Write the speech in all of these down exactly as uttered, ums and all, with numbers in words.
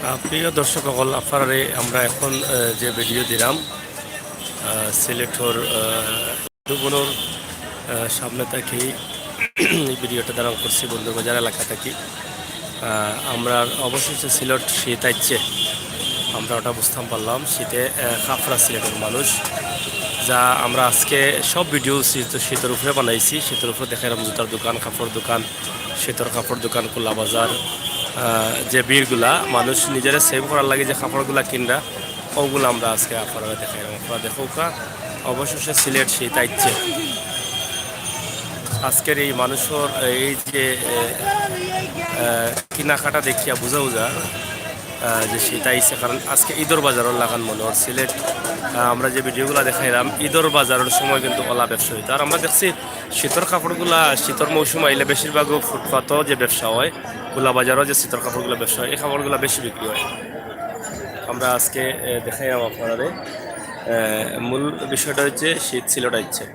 আহ, প্রিয় দর্শক অকল, আপনারারে আমরা এখন, আহ, যে ভিডিও দিলাম, আহ, সিলেটর, আহ, মধুবনর, আহ, সামনে থাকি এই ভিডিওটা ধারণ করছি, বন্দরবাজার এলাকা থাকি। আহ, আমরা অবশেষে সিলেট শীত আইচ্ছে, আমরা ওটা বুঝতাম পারলাম। শীতে, আহ, কাফরা সিলেটর মানুষ, যা আমরা আজকে সব ভিডিও শীত, শীতর উপরে বানাইছি। শীতর উপরে দেখাইলাম জুতার দোকান, কাপড় দোকান, শীতর কাপড় দোকান, খোলা বাজার, আহ, যে ভিড়গুলা, মানুষ নিজেরা সেভ করার লাগি যে কাপড়গুলা কিনরা, ওগুলা আমরা আজকে আপনারারে দেখাইলাম। আপনারা দেখউক্কা, অবশেষে সিলেট শীত আইচ্ছে। আজকের এই মানুষর এই যে, এ, এ, কেনাকাটা দেখিয়া বুঝা বুঝা, আহ, যে শীত আইছে, কারণ আজকে ঈদর বাজারর লাখান মনে অর সিলেট। আহ, আমরা যে ভিডিওগুলা দেখাইলাম, ঈদর বাজারর সময় কিন্তু ওলা ব্যবসা অইতো। আর আমরা দেখছি শীতর কাপড়গুলা, শীতর মৌসুম আইলে বেশিরভাগ ফুটপাতও যে ব্যবসা হয়, খোলা বাজারও যে শীতর কাপড়গুলা ব্যবসা হয়, এই কাপড়গুলা বেশি বিক্রি হয়। আমরা আজকে, এ, দেখাইলাম আপনারারে। এ, মূল বিষয়টা হচ্ছে শীত সিলেট আইচ্ছে।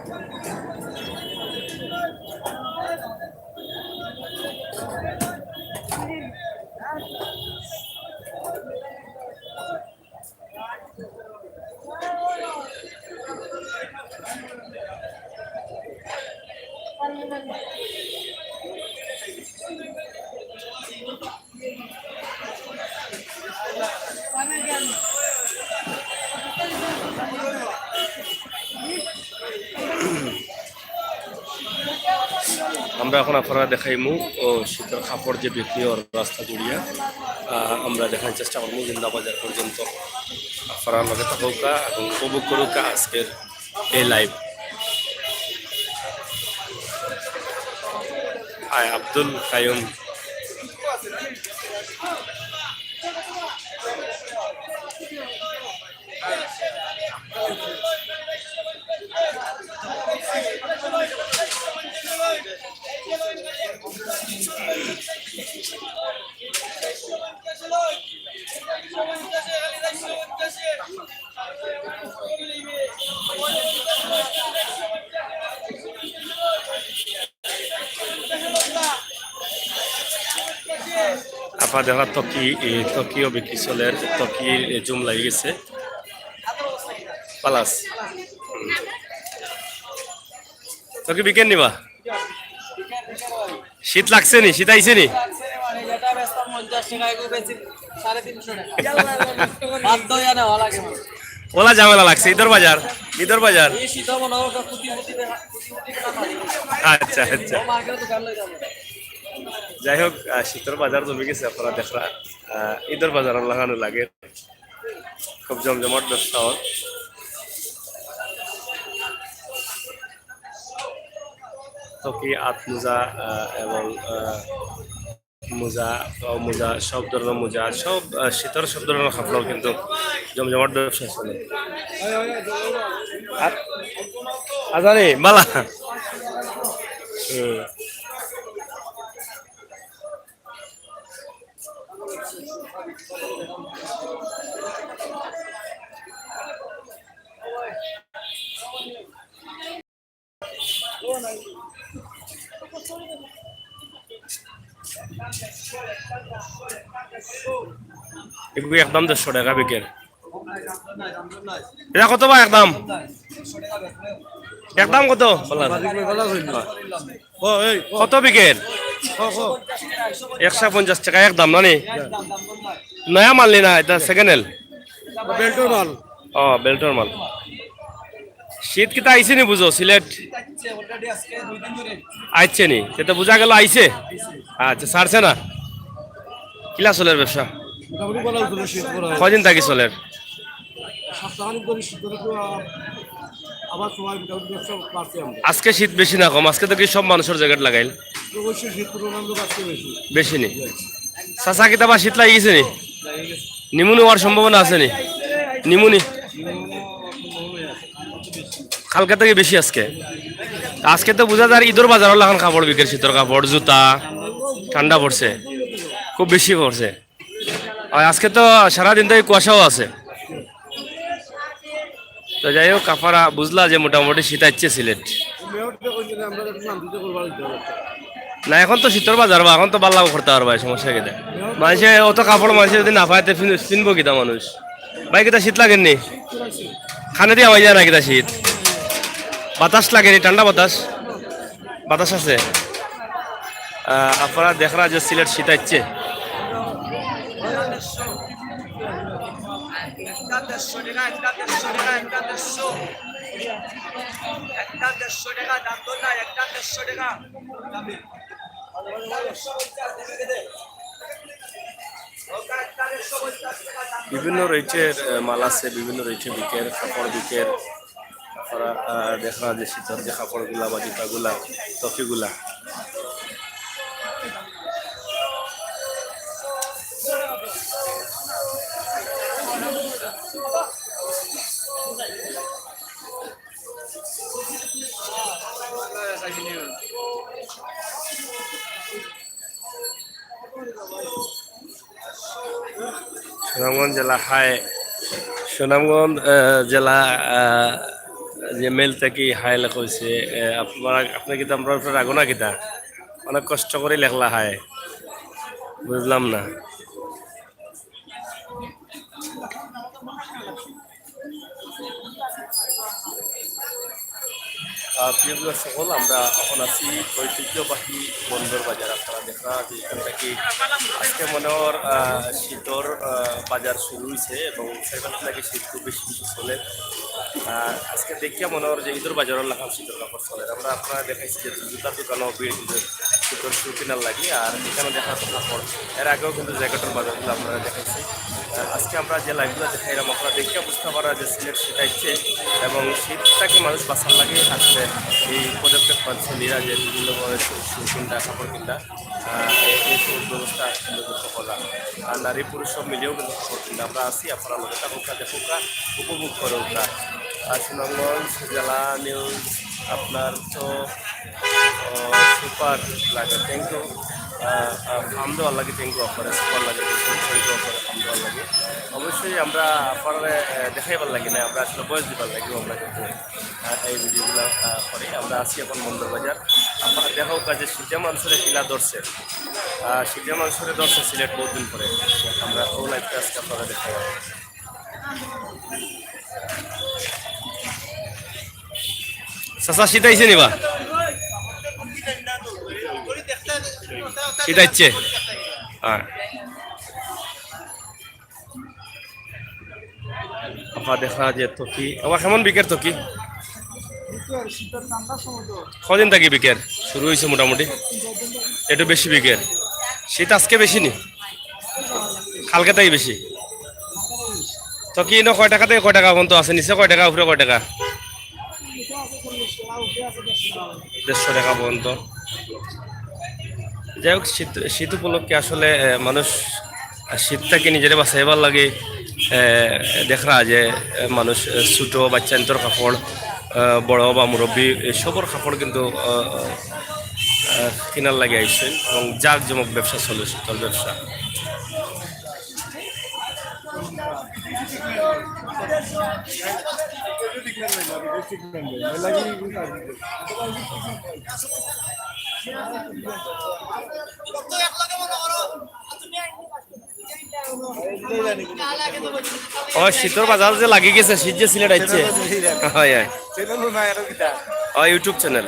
আমরা এখন আপনারারে দেখাইমু ও শীতর কাপড় যে বিক্রি অর রাস্তা জুড়িয়া, আহ, আমরা দেখার চেষ্টা করমু জিন্দাবাজার পর্যন্ত। আপনারা লগে থাকউক্কা এবং উপভোগ করউক্কা আজকের এই লাইভ। আয় আব্দুল কায়ুম। আপনারা দেখরা তকি, এ, তকিও বিক্রি চলের, তকি, এ, জুম লাগি গেছে। পালাস। হুম। তকি বিকেন নিবা? শীত লাগছে নি? শীত আইছে নি? ওলা ঝামেলা লাগছে, ঈদর বাজার, ঈদর বাজার। আচ্ছা, আচ্ছা। যাই হোক, আহ, শীতর বাজার জমি গেছে, আপনারা দেখরা, আহ, ঈদর বাজার লাখান লাগে, খুব জমজমাট ব্যবসা অর। তকি আত মোজা, আহ, এবং, আহ, মোজা, পাও মোজা, সব ধরনের মোজা, সব, আহ, শীতর সব ধরনের কাপড় কিন্তু জমজমাট ব্যবসা চলে। আর আজারে মালা। হুম। এগুলো একদম দেড়শো টাকা বিকের। এটা কত বা একদম? একদম কত? কত বিকের? একশো পঞ্চাশ টাকা একদম, না নি? নয়া মাল নি না, এটা সেকেন্ড হ্যান্ড। বেল্টর মাল। ও, বেল্টর মাল। শীত কিতা আইছে নি বুঝো, সিলেট? আইছে নি? তে তো বুঝা গেল আইছে। আচ্ছা, ছাড়ছে না? কিলা চলের ব্যবসা? মোটামুটি ভালা চলে, শীত পড়া। কয়দিন থাকি চলের? সপ্তাহখানেক ধরে শীত পড়ে তো আ-, আবার সবাই মোটামুটি ব্যবসা বাড়ছে আমরা। আজকে শীত বেশি না কম? আজকে তো কি সব মানুষর জ্যাকেট লাগাইল? তো অবশ্যই শীত পড়ে আমরা আজকে বেশি। বেশি নি? চাচা, কিতা বা শীত লাগি গেছে নি? নিমুনি অওয়ার সম্ভাবনা আছে নি? নিমুনি? কালকে থাকি বেশি আজকে। আজকে তো বুঝা যার ঈদর বাজারর লাখান কাপড় বিকের, শীতর কাপড়, জুতা, ঠান্ডা পড়ছে, খুব বেশি পড়ছে। আর আজকে তো সারাদিন তো এই কুয়াশাও আছে। তো যাই হোক, আপনারা বুঝলা যে মোটামুটি শীত আইচ্ছে সিলেট। না, এখন তো শীতর বাজার বা, এখন তো বালা করতা পারবায়, সমস্যা কিতা? মানষে অত কাপড় মানষে যদি না পায়, তে পিন-, পিনবো কিতা মানুষ? ভাই, কিতা শীত লাগের নি? কানে দি হামাই যায় না কিতা শীত? বাতাস লাগের নি, ঠান্ডা বাতাস? বাতাস আছে। আহ, আপনারা দেখরা যে সিলেট শীত আইছে। একটা দেড়শো টাকা, একটা দেড়শো টাকা, একটা দেড়শো। একটা দেড়শো টাকা, দাম দর নাই, একটা দেড়শো টাকা। বিভিন্ন রেঞ্জের, আহ, মাল আছে, বিভিন্ন রেঞ্জে বিকের, কাপড় বিকের। আপনারা, আহ, দেখরা যে শীতর যে কাপড়গুলা বা জুতাগুলা, টফিগুলা। সুনামগঞ্জ জেলা হাই, সুনামগঞ্জ, আহ, জেলা, আহ, যে মেইল থাকি হাই লেখা অইছে, আহ, আপনারা, আপনে কিতা আমরার উপরে রাগো না কিতা? অনেক কষ্ট করি লেখলা হাই, বুঝলাম না। আহ, প্রিয় viewers সকল, আমরা এখন আছি ঐতিহ্যবাহী বন্দর বাজার। আপনারা দেখরা যে এখান থাকি আজকে মনে অর, আহ, শীতর, আহ, বাজার শুরু অইছে এবং সেখান থাকি শীত খুব বেশি বেশি চলে। আহ, আজকে দেখিয়া মনে অর যে ঈদর বাজারর লাখান শীতর কাপড় চলে। আমরা আপনারা দেখাইছি যে জুতার দোকানও ভিড় কিন্তু শীতর শু কিনার লাগি, আর এখানে দেখা যাচ্ছে কাপড়। এর আগেও কিন্তু জ্যাকেটর বাজারগুলা আপনারা দেখাইছি। আহ, আজকে আমরা যে liveগুলা দেখাইলাম, আপনারা দেখিয়া বুঝতা পাররা যে সিলেট শীত আইছে এবং শীত থাকি মানুষ বাঁচার লাগি আসলে এই পদক্ষেপ নিরা যে বিভিন্ন ধরনের শু-, শু কিনরা, কাপড় কিনরা, আহ, এই, এই সব ব্যবস্থা কিন্তু করলা। আর নারী পুরুষ সব মিলিয়াও কিন্তু কাপড় কিনরা। আমরা আছি, আপনারা লগে থাকুক্কা, দেখুক্কা, উপভোগ করুক্কা। আর সুনামগঞ্জ জেলা নিউজ আপনার তো, আহ, super লাগে। Thank you। আহ, আহ, ফাম দেওয়ার লাগি thank you অকরে, super লাগে, thank you অকরে ফাম দেওয়ার লাগি। অবশ্যই আমরা আপনারে, আহ, দেখাইবার লাগি না, আমরা আসলে বয়স দিবার লাগি আমরা কিন্তু, আহ, এই ভিডিওগুলা, আহ, করি। আমরা আছি এখন বন্দর বাজার। আপনারা দেখাউক্কা যে শীতে মানুষরে কিলা ধরছে, আহ, শীতে মানুষরে ধরছে সিলেট বহুত দিন পরে। আমরা অউ liveটা আজকে আপনারে দেখাই। চাচা, শীত আইছে নি বা? শীত আইছে? হ্যাঁ। আপা দেখরা যে টফি, আবার কেমন বিকের টফি? কদিন থাকি বিকের শুরু অইছে মোটামুটি? একটু বেশি বিকের। শীত আজকে বেশি নি? কালকে থাকি বেশি। টফি ইনো কয় টাকা থাকি কয় টাকা পর্যন্ত আছে? নিচে কয় টাকা, উপরে কয় টাকা? দেড়শো টাকা পর্যন্ত। যাই হোক, শীত, শীত উপলক্ষে আসলে, আহ, মানুষ শীত থাকি নিজরে বাঁচাইবার লাগি, আহ, দেখরা যে, আহ, মানুষ, আহ, ছোট বাচ্চাইন্তর কাপড়, আহ, বড় বা মুরব্বি, এই সবর কাপড় কিন্তু, আহ, আহ, কিনার লাগি আইছইন এবং জাঁকজমক ব্যবসা চলে, শীতর ব্যবসা। ও, শীতর বাজার যে লাগি গেছে, শীত যে সিলেট আইছে। হয়, হয়। চ্যানেল না, এটা কিতা? ও, YouTube channel।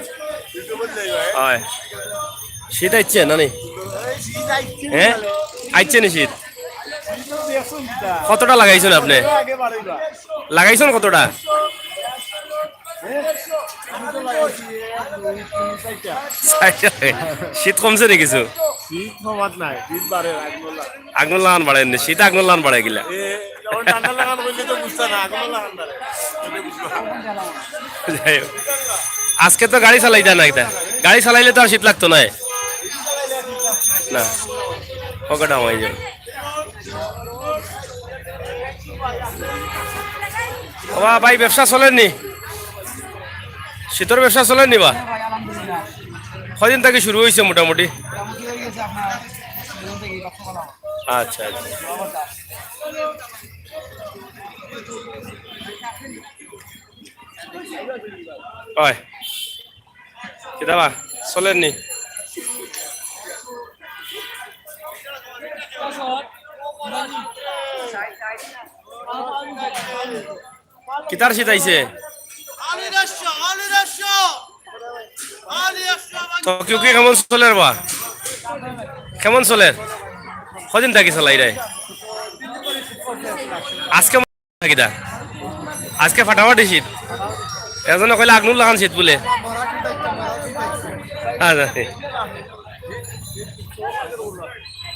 YouTube-এ যাই ভাই। হয়। শীত আইছে না নি? এই শীত আইছে হ্যাঁ? ভালো। আইছে নি শীত? শীত তো দেখছেন কিতা? কতটা লাগাইছেন আপনি? আগে বাড়াইবা। লাগাইছেন কতটা? হ্যাঁ? আমি তো লাগাইছি এক, দুই, তিন, চারটা। চারটা। শীত কমছে নি কিছু? শীত কমাত নাই, শীত বাড়ে, আগুন লাগান। আগুন লাগান বাড়ে নি, শীত আগুন লাগান বাড়ে গিলা। এ, যখন ঠান্ডা লাগান বললে তো বুঝতা না, আগুন লাগান বাড়ে। যাই হোক। আজকে তো গাড়ি চালাইতা না এটা। গাড়ি চালাইলে তো আর শীত লাগতো না। না। পকেট হয়ে যাবে। ওবা ভাই, ব্যবসা চলের নি? শীতর ব্যবসা চলের নি বা? কয়দিন থাকি শুরু অইছে মোটামুটি? আচ্ছা, আচ্ছা। অয়। কিতা বা? চলের নি? কিতার শীত আইছে? তো কেউ কি কেমন চলের বা? কেমন চলের? কদিন থাকি চালাই রে? আজকে থাকি দা? আজকে ফাটাফাটি শীত। এজন্য কইলে আগুন লাগান শীত বলে। হ্যাঁ, জানি।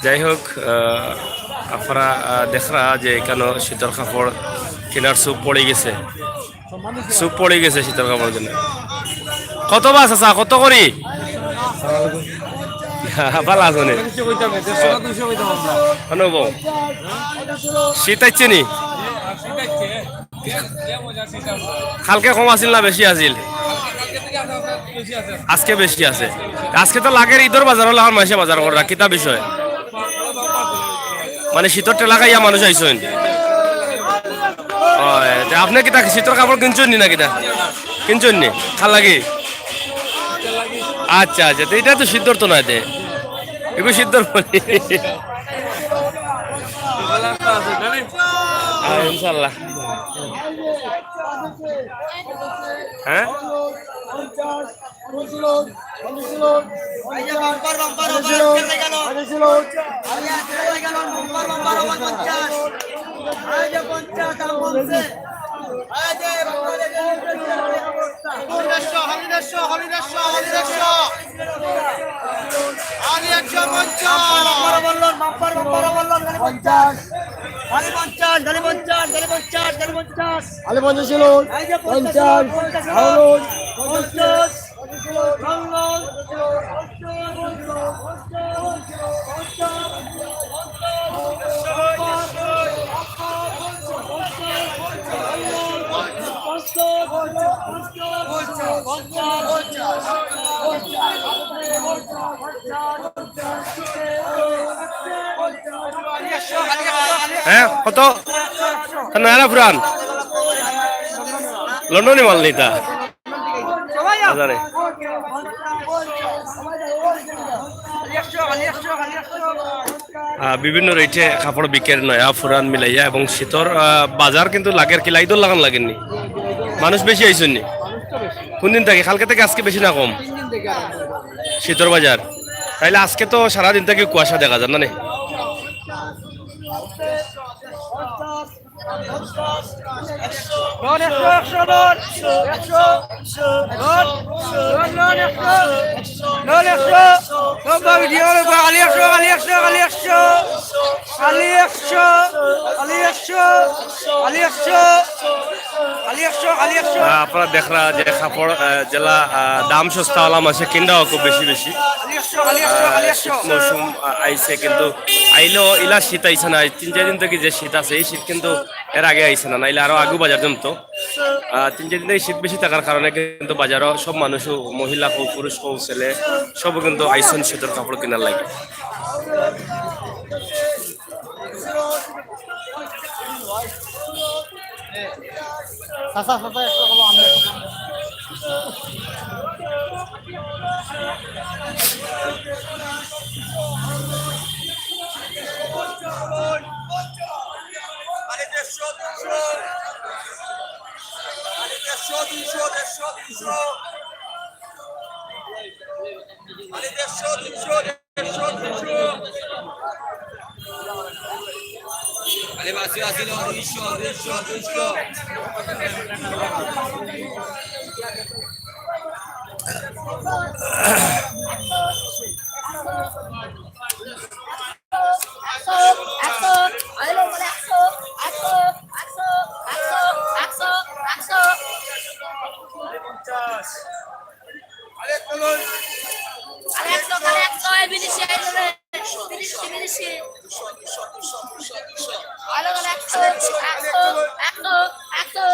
যাই হোক, আহ, আপনারা, আহ, দেখরা যে এখানো শীতর কাপড় কিনার সুপ পড়ি গেছে, সুপ পড়ি গেছে শীতর কাপড় কিনার। কত বা চাচা, কত করি? ভালা আছো নি? অনুভব, শীত আইছে নি? কালকে কম আছিল না বেশি আছিল? আজকে বেশি আছে। আজকে তো লাগের ইদর বাজার অইলে আমার মাইনষে বাজার কররা, কিতা বিষয়? মানে শীতর ঠেলা খাইয়া মানুষ আইছইন। অয়, তে আপনে কিতা শীতর কাপড় কিনছইন নি না কিতা? কিনছইন নি? কার লাগি? আচ্ছা, আচ্ছা, তে ইটা তো শীতর তো নায় তে। এগু শীতর বলি। আহ, ইনশাল্লাহ। হ্যাঁ? এই যে বাম্পার, বাম্পার, বাম্পার, আজকে হয়ে গেল। আজকে হয়ে গেল, বাম্পার, বাম্পার, বাম্পার, পঞ্চাশ। এই যে পঞ্চাশ, দাম কমছে। এই যে বাম্পার, এই যে পঞ্চাশ। হলিদাস, হলিদাস, হলিদাস। আলী একশো পঞ্চাশ। বাম্পার বললেন, বাম্পার, বাম্পার বললেন, খালি পঞ্চাশ। খালি পঞ্চাশ, খালি পঞ্চাশ, খালি পঞ্চাশ, খালি পঞ্চাশ। খালি পঞ্চাশ ছিল। এই যে পঞ্চাশ, পঞ্চাশ, পঞ্চাশ, পঞ্চাশ। পঞ্চাশ। হ্যাঁ, কত? নয়া না পুরান? লন্ডনি মাল নিতা। বাজারে। আহ, বিভিন্ন রেটে কাপড় বিকের নয়া পুরান মিলাইয়া, এবং শীতর, আহ, বাজার কিন্তু লাগের কিলা ইদর লাখান লাগের নি। মানুষ বেশি আইছইন নি? কোন দিন থাকি? কালকে থাকি আজকে বেশি না কম? শীতর বাজার। তাইলে আজকে তো সারাদিন থাকি কুয়াশা দেখা যার না নি? লোন একশো, একশো, লোন। একশো। লোন, লোন, লোন, একশো। লোন একশো। লোন বা ভিডিও, লোন বা খালি একশো, খালি একশো, খালি একশো। খালি একশো, খালি একশো, খালি একশো। খালি একশো, খালি একশো। আহ, আপনারা দেখরা যে কাপড়, আহ, যেলা, আহ, দাম সস্তা অলা মাসে কিনরাও খুব বেশি বেশি। খালি একশো, খালি একশো, আহ, খালি একশো। শীত মৌসুম, আহ, আইছে, কিন্তু আইলেও ইলা শীত আইছে না। এই তিন চাইর দিন থাকি যে শীত আছে, এই শীত কিন্তু এর আগে আইছে না, নাইলে আরো আগু বাজার জমতো। আহ, তিন চাইর দিন থাকি শীত বেশি থাকার কারণে কিন্তু বাজারো সব মানুষও, মহিলা কও, পুরুষ কও, ছেলে, সবও কিন্তু আইছইন শীতর কাপড় কিনার লাগি। চাচা, চাচা, একটু বলো, আমি একটু আরে দেড়শো, দুইশো। আরে দেড়শো, দুইশো, দেড়শো, দুইশো। আরে দেড়শো, দুইশো, দেড়শো, দুইশো। আরে বাসি, বাসি, লো, দুইশো, দুইশো, দুইশো। আরে একশো, আরে একশো, এই বিদেশি আইলো রে। বিদেশি, বিদেশি। আরে একশো, একশো, একশো, একশো,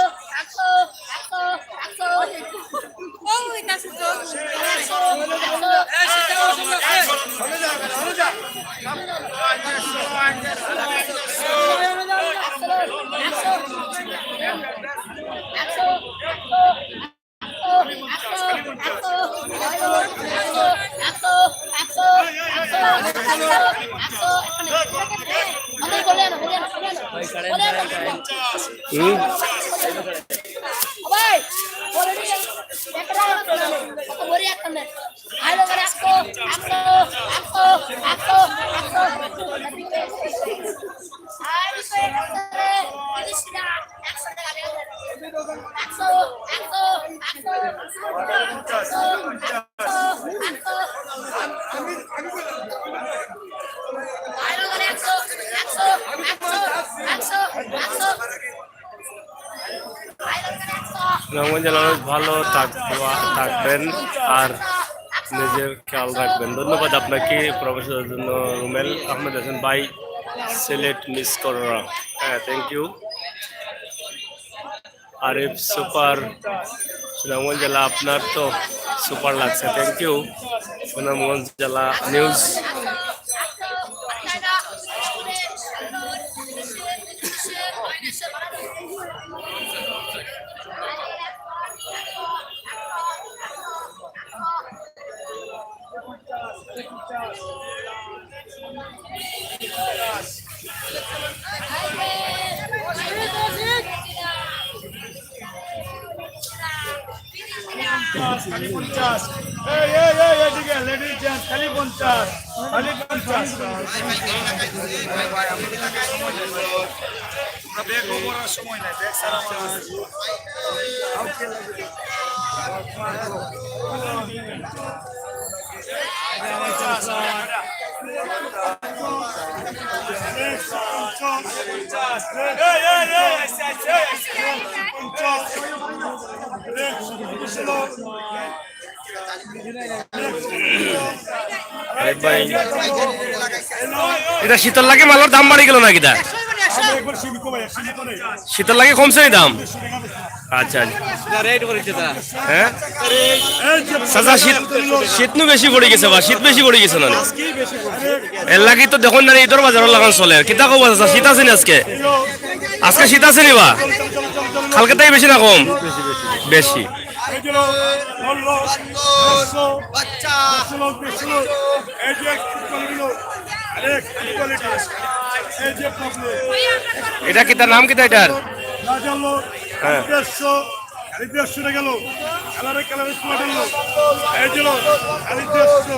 একশো, একশো। ও, এটা আছে তো। আরে একশো, একশো। হুম? সুনামগঞ্জ জেলার ভালো থাকবা-, থাকবেন আর নিজের খেয়াল রাখবেন। ধন্যবাদ আপনাকে প্রবেশের জন্য রুমেল আহমেদ হোসেন ভাই, সিলেট মিস কররা। হ্যাঁ, থ্যাংক ইউ। আরিফ সুপার, সুনামগঞ্জ জেলা আপনার তো সুপার লাগছে, থ্যাংক ইউ। সুনামগঞ্জ জেলা নিউজ। পঞ্চাশ, খালি পঞ্চাশ। এই, এই, এই, এদিকে, লেডিজ জেন্টস, খালি পঞ্চাশ, খালি পঞ্চাশ। আমরা ব্যাগ করার সময় নাই, ব্যাগ ছাড়া আমার আরে ভাই, ইটা শীতর লাগি মালর দাম বাড়ি গেল না কিতা? শীতর লাগি কমছে নি দাম? আচ্ছা, আচ্ছা। হ্যাঁ? চাচা, শীত, শীত নু বেশি পড়ি গেছে বা, শীত বেশি পড়ি গেছে না? এর লাগি তো দেখইন না, ইদর বাজারর লাখান চলে। কিতা কও চাচা, শীত আছে নি আজকে? আজকে শীত আছে নি বা? কালকে থাকি বেশি না কম? বেশি। ইটা কিতা, নাম কিতা ইটার? হ্যাঁ। খালি দেড়শো টাকা গেল। কালারে কালারে স্মার্ট হলো। এই যে লো, খালি দেড়শো।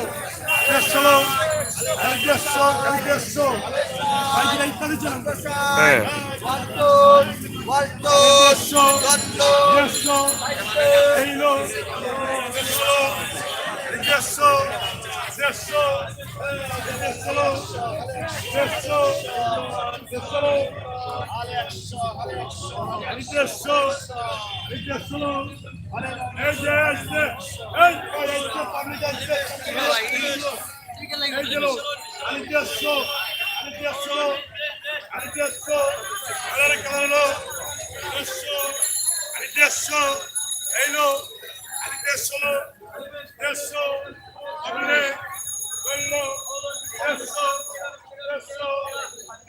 দেড়শো লো, খালি দেড়শো, খালি দেড়শো। ভাই, যেটা ইত্যাদি চলে। হ্যাঁ। দেড়শো, দেড়শো। এই লো, দেড়শো, দেড়শো, দেড়শো লো, দেড়শো, দেড়শো লো। খালি দেড়শো, খালি দেড়শো। এই যে, এই যে, এই যে, পাবলিক আসছে। এই যে লো, খালি দেড়শো, খালি দেড়শো, খালি দেড়শো, কালারে কালারে লো, দেড়শো, খালি দেড়শো, এই লো, খালি দেড়শো লো, দেড়শো, আপনি, এই লো, দেড়শো, দেড়শো,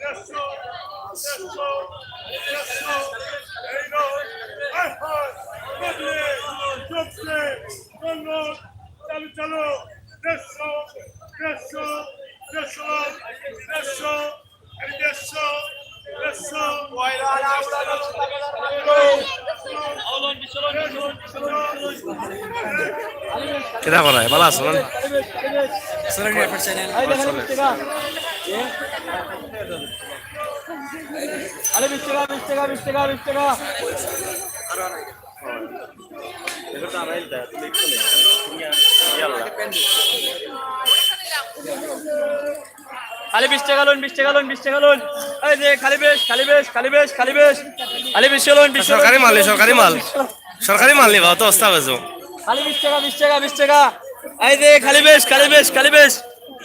দেড়শো, দেড়শো, দেড়শো, এই লো, হায় হায়, বদলে, জমছে, বললো, চালু, চালু, দেড়শো, দেড়শো, দেড়শো, দেড়শো, এই দেড়শো, দেড়শো। কিতা করায়? ভালা আছো না? আরে বিশ টাকা, বিশ টাকা, বিশ টাকা, বিশ টাকা। খালি বিশ টাকা লইন, বিশ টাকা লইন, বিশ টাকা লইন। এই যে খালি বিশ, খালি বিশ, খালি বিশ, খালি বিশ। খালি বিশ লইন, বিশ লইন। সরকারি মাল, সরকারি মাল। সরকারি মাল নিবা, অত সস্তা বেচো। খালি বিশ টাকা, বিশ টাকা, বিশ টাকা। এই যে খালি বিশ, খালি বিশ, খালি বিশ।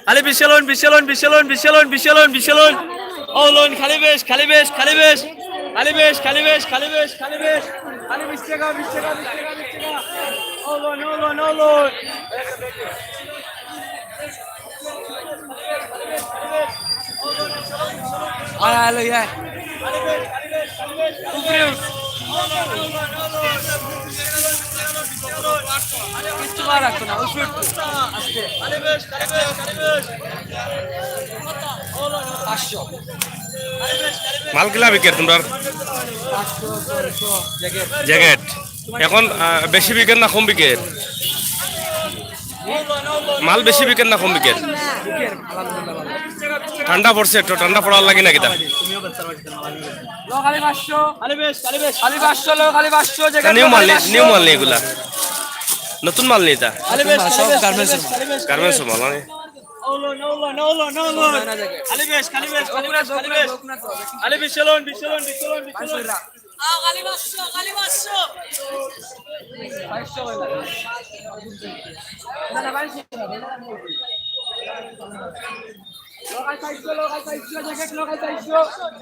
খালি বিশ লইন, বিশ লইন, বিশ লইন, বিশ লইন, বিশ লইন, বিশ লইন। ও লইন, খালি বিশ, খালি বিশ, খালি বিশ। খালি বিশ, খালি বিশ, খালি বিশ, খালি বিশ। খালি বিশ টাকা, বিশ টাকা, বিশ টাকা, বিশ টাকা। ও লইন, ও লইন, ও লইন। আয়, আয়, লই আয়। উপরে উঠ। কিচ্ছু বার রাখতো না, উপরে উঠ। আস্তে। পাঁচশো। মাল কিলা বিকের তোমরার? জ্যাকেট। এখন, আহ, বেশি বিকের না কম বিকের? মাল বেশি বিকের না কম বিকের? ঠান্ডা পড়ছে, একটু ঠান্ডা পড়ার লাগি না কিতা? লো, খালি পাঁচশো। খালি বেশ, খালি বেশ। খালি পাঁচশো, লো, খালি পাঁচশো, জ্যাকেট নিউ লো, মাল খালি নেই, নিউ মাল নেই এগুলা। নতুন মাল নেই তা। খালি বেশ, খালি বেশ, খালি বেশ, খালি বেশ। গার্মেন্টসর মাল, মানে? ও লো, নো লো, নো লো, নো লো। খালি বেশ, খালি বেশ, খালি বেশ, খালি বেশ। খালি বিশ লোন, বিশ লোন, বিশ লোন, বিশ লোন। আও, খালি পাঁচশো, খালি পাঁচশো।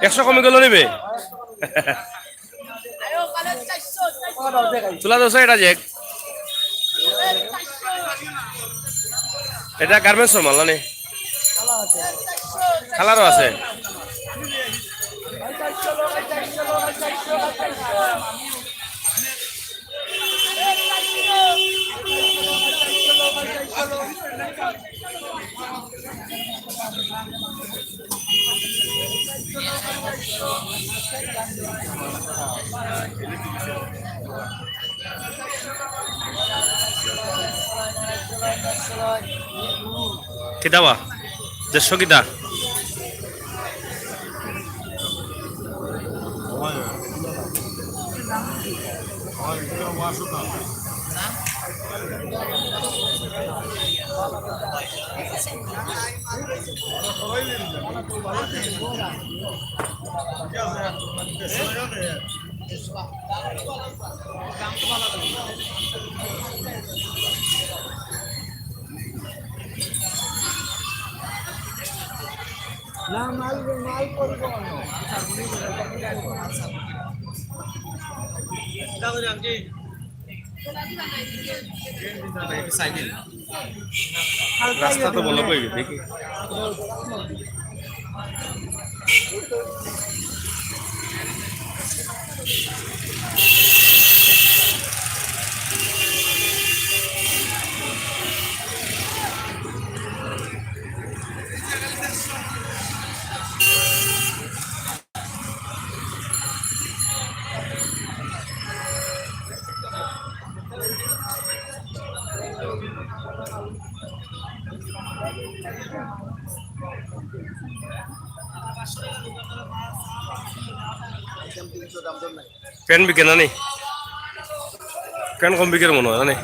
একশো কমে গেল নিবে। তুলা দোষ এটা যে। এটা গার্মেন্টসর মাল, না নি? কালারও আছে। কিতা বা? দেড়শো কিতা? না, মাল, মাল পরিবহন। রাস্তা তো বন্ধ করে দেখি। প্যান্ট বিকে না নি? প্যান্ট কম বিকের মনে হয়, না নি?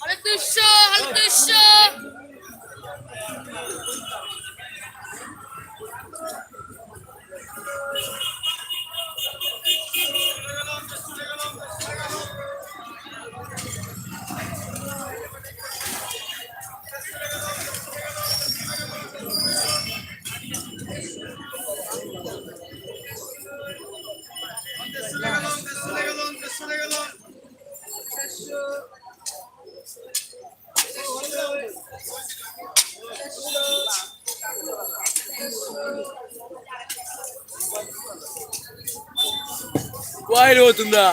আরে দুইশো, আরে দুইশো। কই রে তোমরা?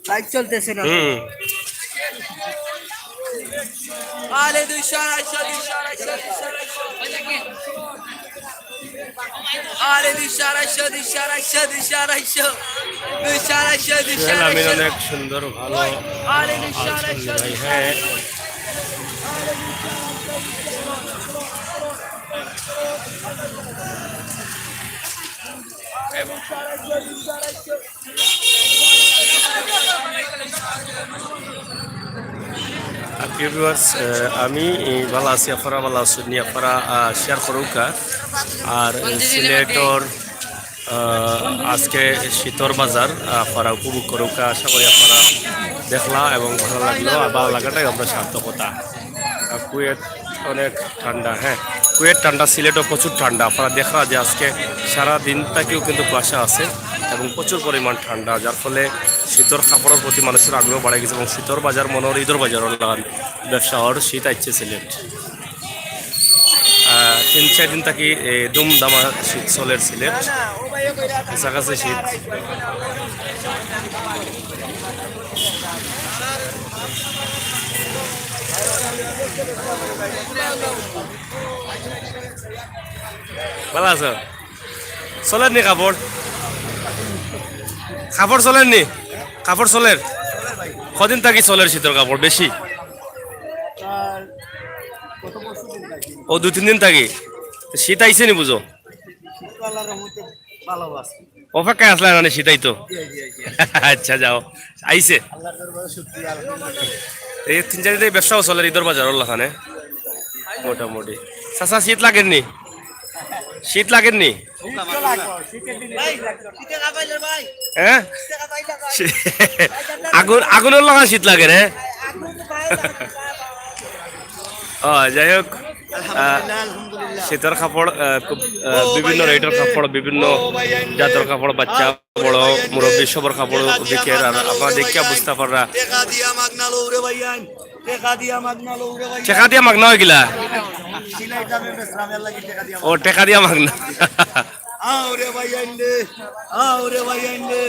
লাইভ চলতেছে না। হুম। আরে দুইশো, আড়াইশো, দুইশো, আড়াইশো, দুইশো, আড়াইশো। আরে দুইশো, আড়াইশো, দুইশো, আড়াইশো, দুইশো, আড়াইশো। দুইশো, আড়াইশো, দুইশো, সোহেল আমিন আড়াইশো। অনেক সুন্দর, ভালো আরে দুইশো, আছেন আড়াইশো, ভাই। দুইশো, হ্যাঁ। আড়াইশো। আর প্রিয় ভিউয়ার্স, আহ, আমি, এই, ভালা আছি, আপনারা ভালা আছইন নি, আপনারা, আহ, শেয়ার করউক্কা। আর, আহ, সিলেটর, আহ, আজকে শীতর বাজার, আহ, আপনারা উপভোগ করউক্কা। আশা করি আপনারা দেখলা এবং ভালা লাগলো, আর ভালা লাগাটাই আমরা সার্থকতা। আর কুয়েত অনেক ঠান্ডা, হ্যাঁ, কুয়েত ঠান্ডা, সিলেটও প্রচুর ঠান্ডা। আপনারা দেখরা যে আজকে সারা দিন থাকিও কিন্তু কুয়াশা আছে এবং প্রচুর পরিমাণ ঠান্ডা, যার ফলে শীতর কাপড়র প্রতি মানুষর আগ্রহ বাড়ি গেছে এবং শীতর বাজার মনে অর ইদর বাজারর লাখান ব্যবসা অর। শীত আইছে সিলেট। আহ, তিন চাইর দিন থাকি, এ, ধুমধামা শীত চলের সিলেট, কাছাকাছি শীত। ভালা আছো? চলের নি কাপড়? কাপড় চলের নি? কাপড় চলের? কদিন থাকি চলের শীতর কাপড় বেশি? ও, দুই তিন দিন থাকি। তো শীত আইছে নি বুঝো? অপেক্ষায় আসলে মানে শীত আইতো। আচ্ছা, যাও, আইছে। এই তিন চাইর দিন ব্যবসাও চলের ইদর বাজারর লাখানে মোটামুটি। চাচা, শীত লাগের নি? শীত লাগের নি? হ্যাঁ? আগুন, আগুনর লাখান শীত লাগের, হ্যাঁ? ও, যাই হোক, আহ, শীতর কাপড়, আহ, খুব, আহ, বিভিন্ন রেটর কাপড়, বিভিন্ন জাতর কাপড়, বাচ্চা, বড়, মুরব্বি, সবর কাপড় বিকের। আর আপনারা দেখিয়া বুঝতা পাররা। টেকা দিয়া মাগনা লও রে ভাইয়াইন। টেকা দিয়া মাগনা লও রে ভাইয়াইন। টেকা দিয়া মাগনা অয় কিলা? সিলাই দামে বেচরাম, এর লাগি টেকা দিয়া মাগনা। ও, টেকা দিয়া মাগনা। আও রে ভাইয়াইন রে, আও রে ভাইয়াইন রে।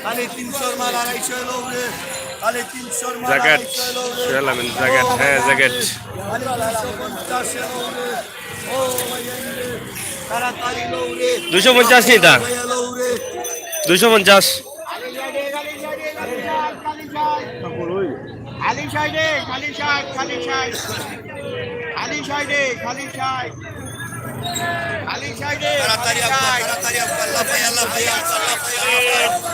খালি তিনশোর মাল আড়াইশো লও রে। খালি তিনশোর মাল জ্যাকেট, আড়াইশো লও রে। সোহেল আমিন, জ্যাকেট, হ্যাঁ, জ্যাকেট। খালি দুইশো পঞ্চাশ লও রে। ও ভাইয়াইন রে, তাড়াতাড়ি লও রে। দুইশো পঞ্চাশ নি তা? ভাইয়া লও রে। দুইশো পঞ্চাশ। খালি সাইডে, খালি সাইড, খালি সাইড। খালি সাইডে, খালি সাইড। খালি সাইডে, তাড়াতাড়ি খালি আব্বা, সাইড। তাড়াতাড়ি আব্বা, লাফাইয়া, লাফাইয়া, লাফাইয়া, লাফাইয়া।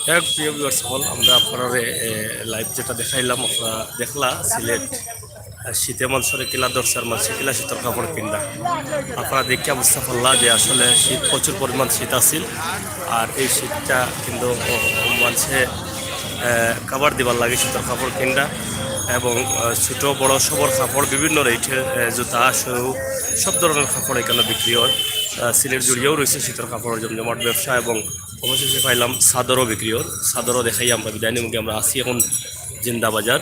হ্যাঁ, প্রিয় viewers সকল, আমরা আপনারারে, এ, live যেটা দেখাইলাম, আপনারা দেখলা সিলেট, আহ, শীতে মানষরে কিলা দরকার, মানষে কিলা শীতর কাপড় কিনরা। আপনারা দেখিয়া বুঝতা পারলা যে আসলে শীত, প্রচুর পরিমাণ শীত আছিল। আর এই শীতটা কিন্তু, ও, ও, মানষে, আহ, cover দিবার লাগি শীতর কাপড় কিনরা এবং, আহ, ছোট বড় সবর কাপড় বিভিন্ন রেটের, আহ, জুতা, shoe, সব ধরনের কাপড় এখানে বিক্রি হয়। আহ, সিলেট জুড়িয়াও রয়েছে শীতর কাপড়ের জমজমাট ব্যবসা এবং অবশেষে পাইলাম চাদরও বিক্রি অর। চাদরও দেখাই আমরা বিদায় নিমু, আমরা আছি এখন জিন্দাবাজার।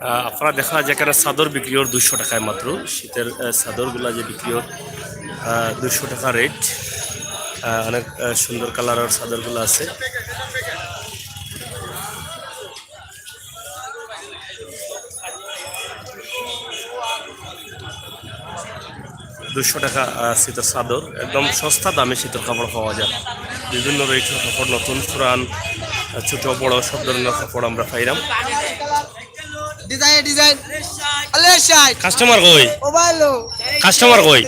আহ, আপনারা দেখা যায় এখানে চাদর বিক্রি অর দুইশো টাকায় মাত্র। শীতের, আহ, চাদরগুলা যে বিক্রি অর, আহ, দুইশো টাকা rate। আহ, অনেক, আহ, সুন্দর কালারের চাদরগুলা আছে। দুইশো টাকা, আহ, শীতের চাদর, একদম সস্তা দামে শীতের কাপড় পাওয়া যায়। বিভিন্ন রেটের কাপড়, নতুন পুরান, আহ, ছোট বড় সব ধরনের কাপড় আমরা পাইলাম। Design, design। আলে শাই। Customer কই? ও ভালো। Customer কই?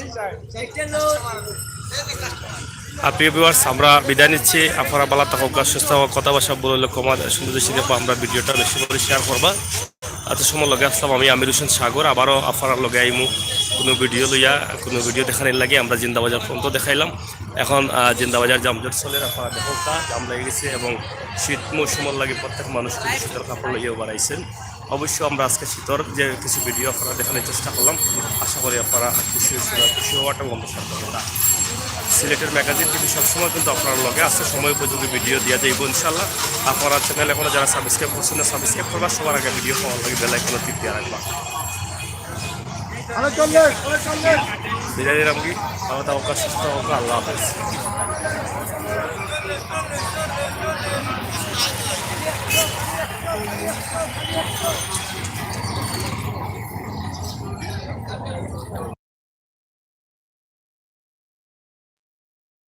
আর প্রিয় viewers, আমরা বিদায় নিচ্ছি। আপনারা ভালা থাকুক, সুস্থ থাকুক, কথা ভাষা ভুল হলে ক্ষমা সুন্দর দৃষ্টিতে দেখবো। আমরা video টা বেশি করে share করবা। এত সময় লগে আসলাম আমি আমির হোসেন সাগর, আবারও আপনারার লগে আইমু কোনো ভিডিও লইয়া। কোনো ভিডিও দেখানির লাগি আমরা জিন্দাবাজার পর্যন্ত দেখাইলাম। এখন আহ, জিন্দাবাজার যানজট চলের, আপনারা দেখো তা জাম লেগে গেছে এবং শীত মৌসুমের লাগি প্রত্যেক মানুষ কিন্তু শীতের কাপড় লইয়াও বাড়াইছেন। অবশ্য আমরা আজকে শীতর যে কিছু ভিডিও আপনারা দেখানোর চেষ্টা করলাম, আশা করি আপনারা খুশি হয়েছেন, খুশি হওয়াটা বন্ধ করতে হবে না। সিলেটের ম্যাগাজিন টিভি সবসময় কিন্তু আপনার লগে আছে, সময় উপযোগী ভিডিও দিয়া যাইব ইনশাল্লাহ। আপনারা চ্যানেল এখনো যারা সাবস্ক্রাইব করছেন না, সাবস্ক্রাইব করবা, সবার আগে ভিডিও পাওয়ার লাগি বেল আইকনে টিপ দিয়া রাখবা। বিদায় দিলাম কি, ভালো থাকো, সুস্থ থাকো, আল্লাহ হাফেজ।